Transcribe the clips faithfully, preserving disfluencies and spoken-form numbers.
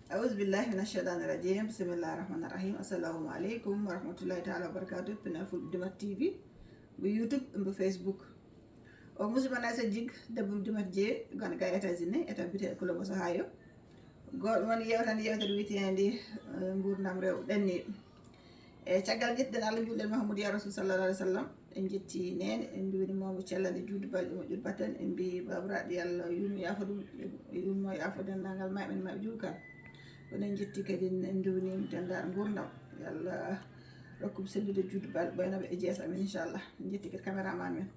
Auzu billahi mina shaytani rajim. Bismillahi rahmani rahim. Assalamu alaikum wa rahmatullahi ta'ala wa barakatuh. Pinal Fulɓe Dimat T V, mbo YouTube, mbo Facebook. O musidɓe Naysa Jig, debbo Dimat Jee, gonɗo ga États-Unis, état biyetee Columbus, Ohio. Goɗɗo woni yewtande yewtere wiyeteende, eh, nguurndam rewɓe ɗanniiɓe. E caggal njettuɗen Allah, njuulɗen Muhammadu ya Rasul sallallahu alaihi wasallam. En njetti neene, en nduwini mo mo cellal e juutde balɗe moƴƴude batten, en mbi baabiraaɗo yo Allah yurmo yaafo ɗum, yurmo yaafo denndaangal maɓɓe, en maɓɓe juul kala. Kono en njetti kadi, en nduwinima denndaangal nguurndam. Yo Allah rokkum sellude juutde balɗe ɓooynaɓe e jees amen, inchallah. En njetti kadi caméraman men.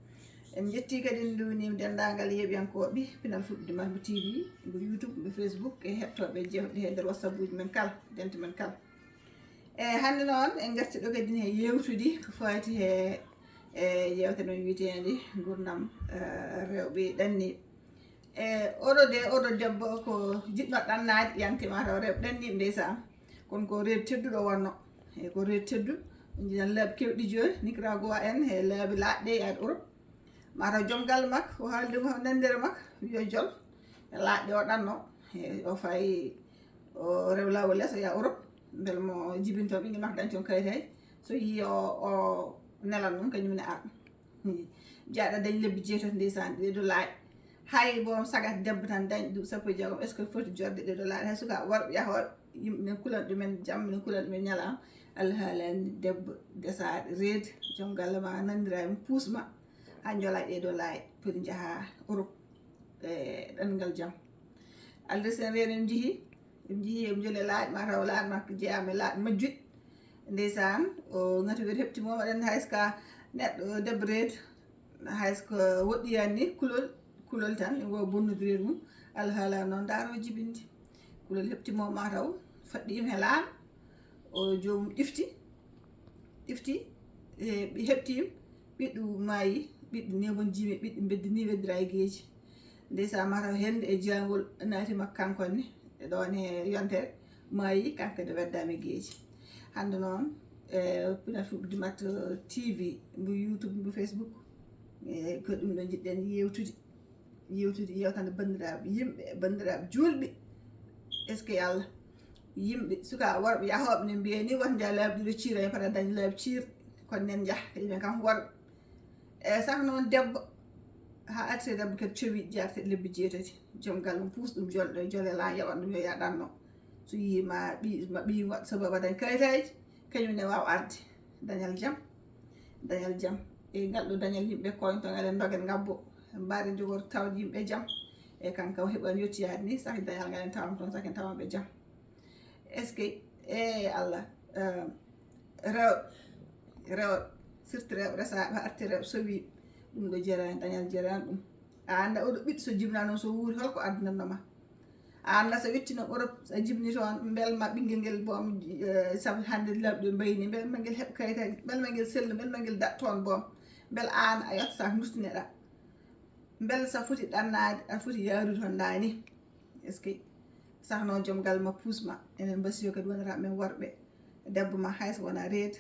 En njetti kadi, en nduwinima denndaangal yeeɓiyankooɓe Pinal Fulɓe Dimat mbo T V, mbo YouTube, mbo Facebook, e heɗotooɓe jewte he nder WhatsApp uji men kala, dente men kala. E hannde noon, en ngarti ɗo kadi he yewtude ko faati he, e, yewtere men wiyeteende nguurndam, eh, rewɓe ɗanniiɓe. E oɗo de, oɗo debbo ko jiɗno ɗannaade, yante mataw rewɓe ɗanniiɓe ndeysaan. Kono ko reedu tedduɗo wonno. E ko reedu teddu, jiɗan laabi kewɗi jooni, Nicaragua en, he laabi laaɗɗe yaade Europe. Mataw joom galle makko, o haaldi mo nandere makko, yo jol, e laaɗɗe o ɗanno, e o fayi, o rew laawol les, o yaha Europe, mbele mo jibinto ɓinngel makko, dañi toon kayitaji. So yii o, o nelan ɗum, kañum ne ar. Hmm. Jaaɗa dañ lebbi jeetati ndeysaan, ɗeɗo laaɗi. Hay boom sagat debbo tan dañ ɗum sappo e jeegom, est-ce que foti jorde ɗeɗo laaɗi? Hay suka worɓe yahooɓe, yimɓe men kulan ɗumen jam, men kulan ɗumen ñalaama. Allah haalani debbo desaɗo reedu, joom galle ma nandira e mum puus ma. Ha jola ɗeɗo laaɗi, poti njaha Europe, e ɗanngal jam. Allah sen reeno en njihi, en njihi, en joli laaɗi, mataw laaɗi makko jeeyama e laaɗi majjuɗi. Ndeysaan, o ngati weeti heɓti mo, waɗan hay so ka neɗɗo debbo reedu, hay so ko woɗɗi yani ni, kulol, kulol tan, ngo bonnude reedu mum. Allah haala noon, ndaaro jibinde. Kulol heɓti mo mataw, faɗɗi yim he laaɗi, o joomum ɗifti, ɗifti, e ɓi-, heɓti yim, ɓiɗɗo maayi, ɓiɗɗo neɓon jiimi, ɓiɗɗo mbeddi ni weddira e geeji. Ndeysaan, mataw hennde e jaangol naati makko kankon ne, e ɗoon he yontere, maayi, kanko kadi weddaama e geeji. Hannde noon, e Pinal Fulɓe Dimat T V, mbo YouTube, mbo Facebook, e ko ɗum ɗo njiɗɗen yewtude, yewtude, yewtande banndiraaɓe yimɓe, banndiraaɓe juulɓe. Est-ce que Allah, yimɓe, suka worɓe yahooɓe ne mbiya ni, wata njaha laabi ɗiɗo ciira, e pata dañ laabi ciir, kono nen njaha, yimɓe kam worɓe. E saka noon debbo, ha arti debbo kadi cowi jarte lebbi jeetati, joom galle mum puus ɗum jolɗo, jole la, yaɓan ɗum yo yaɗanno. So yii ma ɓi, ma ɓi waɗ sababu dañ kayitaji, kañum ne waawa arde. Dañal jam, dañal jam. E ngal ɗo dañal yimɓe koñ to ngal en dogen ngabbo, mbaɗen jogor tawde yimɓe jam. E kanko heɓan yettiyaade ni, saka dañal ngal en tawan toon, saka en tawan ɓe jam. Est-ce que, e Allah, eh, rew, rew, surtout rew, resa, arti rew, sowi ɗum ɗo jerani, dañal jerani ɗum. A annda oɗo ɓiɗɗo so jibinano, so wuuri, holko addinanno ma? A annda so wettino Europe, so jibini toon, mbel ma ɓinngel ngel boom, eh, sabu hannde laabi ɗo mbayni, mbel ma ngel heɓ kayitaji, mbel ma ngel sellu, mbel ma ngel daɗ toon boom, mbel aan a yottata nuttineɗa, mbel sa foti ɗannaade, a foti yaarude toon ndaani. Est-ce que saka noon joom galle ma puus ma, enen mbasiyo kadi wonata men worɓe, debbo ma hay so wona reedu,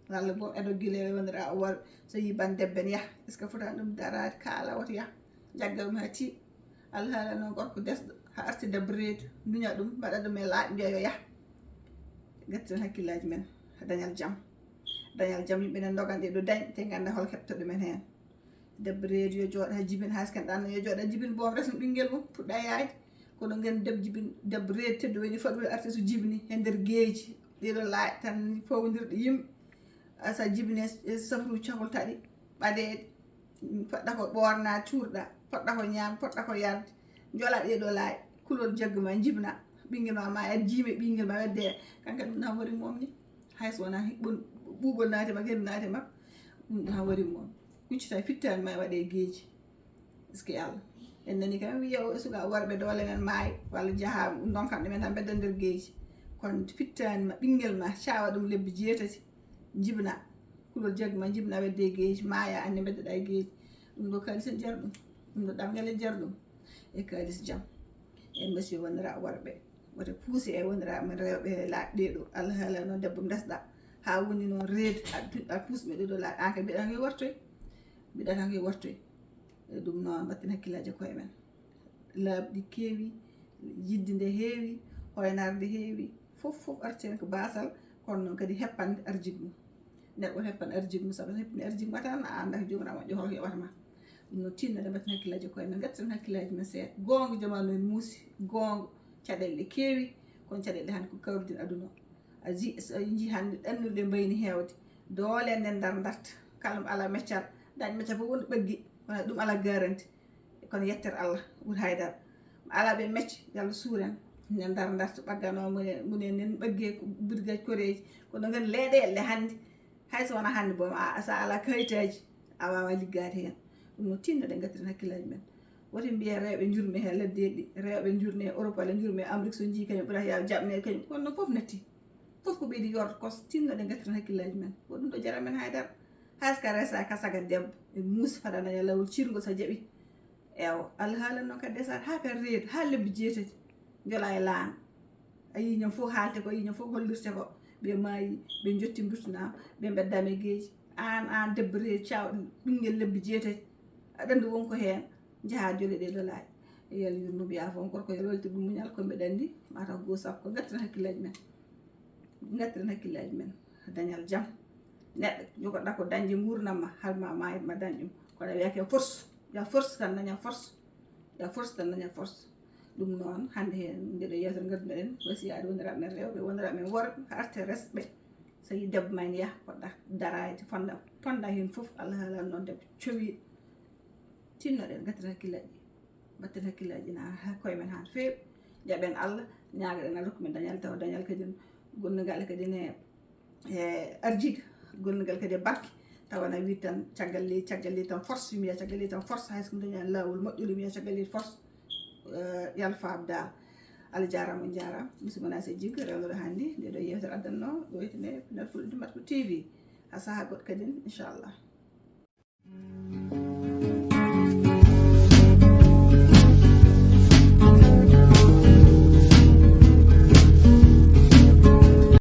walla boom eɗo gile wonata o worɓe, so yi ban debbe ne yaha, est-ce que fota ɗum daraade kaala woto yaha, jaggal ma ha tii. Allah haala noon gorko desɗo, ha arti debbo reedu, duña ɗum, mbaɗa ɗum e laaɓi, mbiya yo yaha. Gattiren hakkillaaji men, dañal jam. Dañal jam, yimɓe ne ndogan ɗe ɗo dañ, te ngannda hol heɓta ɗumen heen. Debbo reedu yo jooɗo ha jibin, hay so ken ɗanno yo jooɗo ha jibin, boom resno ɓinngel mum, puɗɗa yaayde. Kono ngen debbo jibin, debbo reedu teddu woni faɗɗude arti so jibini he nder geeji. Ɗiɗo laaƴ tan fowondirɗe yimɓe. A sa jibine, e safru cahol taɗi, ɓaɗeeɗe, poɗɗa ko ɓoorna, cuurɗa, poɗɗa ko ñaam, poɗɗa ko yarde. Njola ɗeɗo laaƴ, kulol jaggu ma, jibna. Ɓinngel ma, ma yad jiime ɓinngel ma wedde, kanka ɗum na wari momni. Hay so wona ɓun-, ɓuuɓol naati ma, hendu naati ma, ɗum na wari momni. Kuccita fittaani ma waɗe geeji. Est-ce que Allah? En nani kam wiya o suka worɓe doole men maayi, walla jaha ndonkan ɗumen tan bedda nder geeji. Kono fittaani ma ɓinngel ma, cawa ɗum lebbi jeetati, jibna. Kulol jaggu ma jibna wedde geeji, maaya anne beddoɗa e geeji. Ɗum ɗo kaalis en jar ɗum. Ɗum ɗo ɗamgal en jar ɗum. E kaalis jam. En mbasi wonira worɓe. Wote puusi e wonira men rewɓe laaɓɗe ɗo. Allah haala noon debbo ndesɗa. Ha woni noon reedu, a, a puus ɓe ɗo laaɓ. An ka mbiɗa ko wartoy. Mbiɗa ko wartoy. E ɗum noon, mbatten hakkillaaji koye men. Laabi ɗi keewi, yidde nde heewi, Hoynarde heewi, fof fof arti heen ko baasal, kono noon kadi heppan arjik mum. Neɗɗo heppan arjik mum, sabu so heppini arjik ma tan, a anndaa ko joomum moƴƴo hol heɓata ma. Ɗum noon, tinnooɗen, mbatten hakkillaaji koye men, ngattiren hakkillaaji men seeɗa. Goonga, jamaanu en muusi, goonga, caɗeele ɗe keewi, kono caɗeele ɗe hannde ko kawruɗen aduna o. A ji-, so a njii hannde ɗannule ɗe mbayni heewde, doole en nden ndar ndarta. Kala mo alaa meccal, dañ meccal fof wonde ɓaggi, wona ɗum alaa garanti. Kono yettere Allah ɓuri haydara. Mo alaa ɓe mecca, yo Allah suur en. Nden ndar ndarta ɓaggano mune, mune nen ɓagge ko birgaaji koreeji. Kono ngani leyɗeele ɗe hannde, hay so wonaa hannde boom, a, so a alaa kayitaaji, a waawaa liggaade heen. Ɗum noon, tinnooɗen ngattiren hakkillaaji men. Woto en mbiye rewɓe njurme he laddeeji ɗi, rewɓe njurme he Europe walla njurme he Amérique, so njii kañum ɓurata yaa jaɓne kañum. Kono noon fof natti. Fof ko ɓeydi yoorde kos, tinnooɗen ngattiren hakkillaaji men. Ko ɗum ɗo jara men haydara. Hay so ka resa ka saga debbo, e muusi fada daña lawol cirngol so jaɓi. Ewa, Allah haalan noon kadi desaade haa kadi reedu, haa lebbi jeetati. Njola e laana. A yii ñam fof haalte ko, a yii ñam fof hollirte ko. Ɓe maayi, ɓe njotti mburtinaama, ɓe mbeddaama e geeji. Aan, aan debbo reedu, caaw ɓinngel lebbi jeetati. Aɗa anndi won ko heen, njahaa jole ɗe lolaaji. Yo Allah yurmo, yaafo on gorko, yo Allah wallitu ɗum muñal, ko mbeɗa anndi, mataw goo sappo. Ngattiren hakkillaaji men. Ngattiren hakkillaaji men. Dañal jam. Neɗɗo jogoɗa ko dañde nguurndam ma, hal ma maayde ma dañ ɗum. Kono a wiyake force, ya force tan daña force. Ya force tan daña force. Ɗum noon, hannde heen nde ɗo yeewtere ngaddunoɗen, wasiyaade wondiraaɓe men rewɓe, wondiraaɓe men worɓe, haa arte resɓe. So yi debbo ma ene yaha, poɗɗa daraade, fonda, fonda heen fof, Allah haalan noon debbo cowiiɗo. Tinnoɗen, ngattiren hakkillaaji, mbatten hakkillaaji na haa koye men haa no feewi. Jaɓen Allah, ñaagoɗen Allah rokku men dañal, tawa dañal kadi, gonngal kadi ne, e arjiga, gonngal kadi e barke. Tawa na wi tan caggal leydi, caggal leydi tan force, mi wiya caggal leydi tan force, hay so ko dañi laawol moƴƴol, mi wiya caggal leydi force. Eh, yalfaɓe daal. Allah jaaraama, on jaaraama. Musidɓe men, Aysata Jigga, rewnoɗo hannde nde ɗo yeewtere addanno, ɗo wiyetee Pinal Fulɓe Dimbat ko T V. Haa sahaa goɗɗo kadi, inchallah.